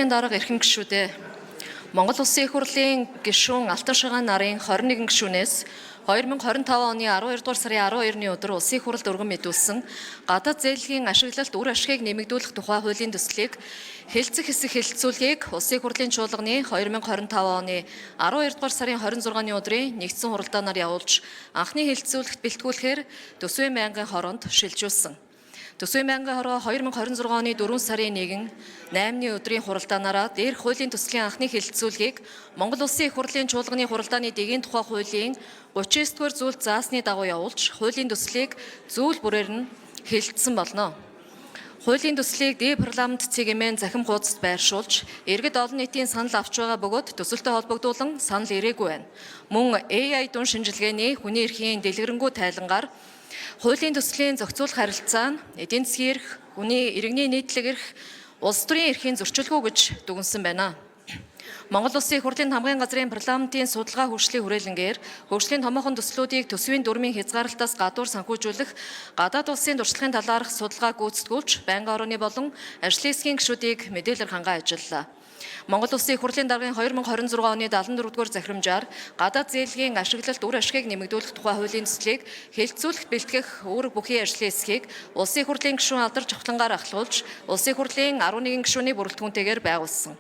Дарга эрхэм гишүүдээ, Монгол Улсын Их Хурлын гишүүн Алтан Шагаан нарын 21 гишүүнээс 2025 оны 12 дугаар сарын 12-ны өдөр Улсын Их Хурлд өргөн мэдүүлсэн гадаад зээлгийн ашиглалт үр ашгийг нэмэгдүүлэх тухай хуулийн төслийг хэлцэх хэсэг хэлэлцүүлгийг Улсын Их Хурлын чуулганы 2025 оны 12 дугаар сарын 26-ны өдрийн нэгдсэн хуралдаанаар явуулж анхны хэлэлцүүлэгт бэлтгүүлэхээр төсвийн байнгын хороонд шилжүүлсэн. Төсвийн байнгын хороо 2026 оны 4 сарын 1 8-ны өдрийн хуралдаанаараа дээрх хуулийн төслийн анхны хэлэлцүүлгийг Монгол Улсын Их Хурлын чуулганы хуралдааны дэгийн тухай хуулийн 39 дугаар зүйлд заасны дагуу явуулж хуулийн төслийг зүйл бүрээр нь хэлэлцсэн болно. Хуулийн төслийг Дээд парламент цэгийн захим хуудасд байршуулж, иргэд олон нийтийн санал авч байгаа бөгөөд төсөлтэй холбогдуулан санал ирээгүй байна. Мөн AI дүн шинжилгээний хүний эрхийн дэлгэрэнгүй тайлангаар хуулийн төслийн зохицуулах харилцаа нь эдийн засгийн эрх, хүний иргэний нийтлэг эрх, улс төрийн эрхийн зөрчилгүй гэж дүгнсэн байна. Монгол Улсын Их Хурлын хамгаан газрын парламентын судалгаа хөгжлийн хүрээлэнгээр хөгжлийн томоохон төслүүдийг төсвийн дүрмийн хязгаарлалтаас гадуур санхүүжүүлэх гадаад улсын туршлагын талаарх судалгаа гүйцэтгүүлж, байнгын орооны болон ажлын хэсгийн гишүүдийг мэдээлэлээр хангаа ажиллалаа. Монгол Улсын Их Хурлын даргын 2026 оны 74 дугаар захирамжаар гадаад зээлгийн ашиглалт үр ашгийг нэмэгдүүлэх тухай хуулийн төслийг хэлэлцүүлэх бэлтгэх үүрэг бүхий ажлын хэсгийг Улсын Их Хурлын гишүүн Алдар Чавхлангаар ахлуулж, Улсын Их Хурлын 11 гишүүний бүрэлдэхүүнтэйгээр байгуулсан.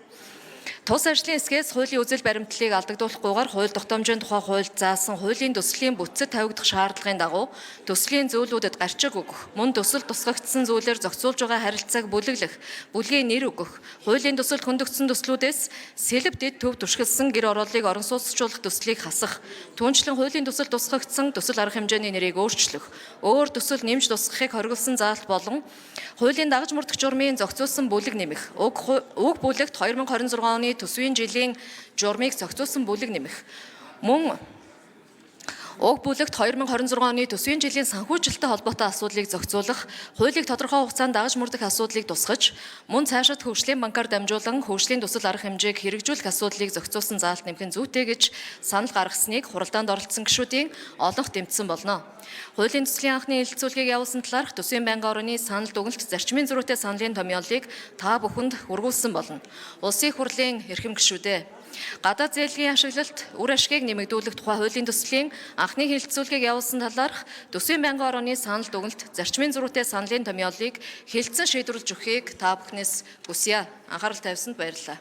Тус ажлын хэсгээс хуулийн үзэл баримтлалыг алдагдуулахгүйгээр хууль тогтоомжийн тухай хуульд заасан хуулийн төслийн бүтцэд тавигдах шаардлагын дагуу төслийн зүйлүүдэд гарчиг өгөх, мөн төсөл тусгагдсан зүйлээр зохицуулж байгаа харилцааг бүлэглэх, бүлгийн нэр өгөх, хуулийн төсөлд хөндөгдсөн төслүүдээс сэлб дэд төв түшгэлсэн гэр орооллыг орон сууцчлуулах төслийг хасах, түүнчлэн хуулийн төсөл тусгагдсан төсөл арга хэмжээний нэрийг өөрчлөх, өөр төсөл нэмж тусгахыг хориглосон заалт болон хуулийн дагаж мөрдөх журмын зохицуулсан бүлэг нэмэх, уг бүлэгт 2026 оны төсвийн жилийн журмыг зохицуулсан бүлэг нэмэх, мөн уг бүлэгт 2026 оны төсвийн жилийн санхүүжилттэй холбоотой асуудлыг зохицуулах, хуулийг тодорхой хугацаанд дагаж мөрдөх асуудлыг тусгаж, мөн цаашид хөгжлийн банкар дамжуулан хөгжлийн төсөл арга хэмжээг хэрэгжүүлэх асуудлыг зохицуулсан заалт нэмэх нь зүйтэй гэж санал гаргасныг хуралдаанд оролцсон гишүүдийн олонх дэмжсэн болно. Хуулийн төслийн анхны хэлэлцүүлгийг явуулсан талаарх төсвийн байнгын орны санал дүгнэлт зарчмын зөрүүтэй саналын томьёолыг та бүхэнд хүргүүлсэн болно. Улсын Их Хурлын эрхэм гишүүдээ, гадаад зээлгийн ашиглалт үр ашгийг нэмэгдүүлэх тухай хуулийн төслийн анхны хэлэлцүүлгийг явуулсан талаарх төсвийн байнгын орооны санал дүгнэлт зарчмын зөрүүтэй саналын томьёолыг хэлэлцэн шийдвэрлэж өгөхийг та бүхнээс хүсье. Анхаарал тавьсанд баярлалаа.